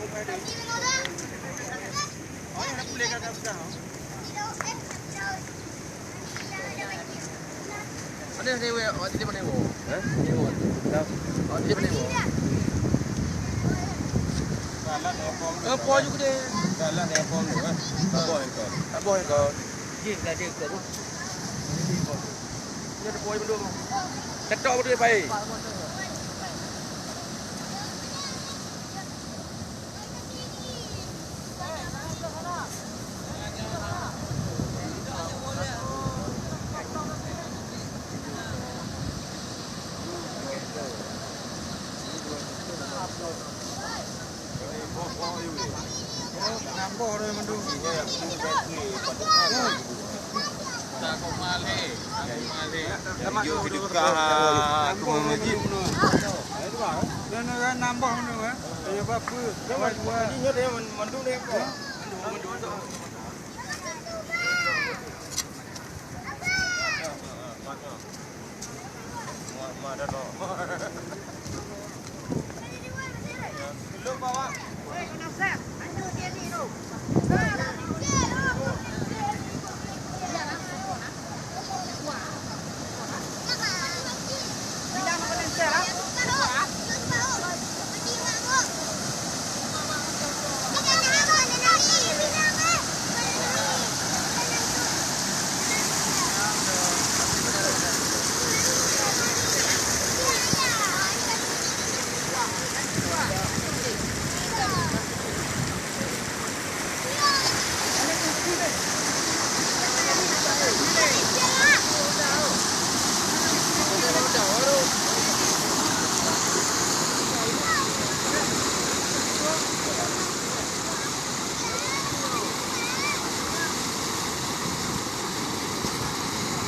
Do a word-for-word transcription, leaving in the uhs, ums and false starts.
Ada dewe, ada dewe mana wo? Hah? Dewe. Ada dewe mana wo? Eh, po juga deh. Salah deh, po tu, kan? Apa yang kau? Apa yang kau? Jih, dah dia kau. Ini ada po yang belum. Ketok betul, baik. Nambah mana, eh? Ayo, apa? Dua, dua. Mandum, mandum, mandum.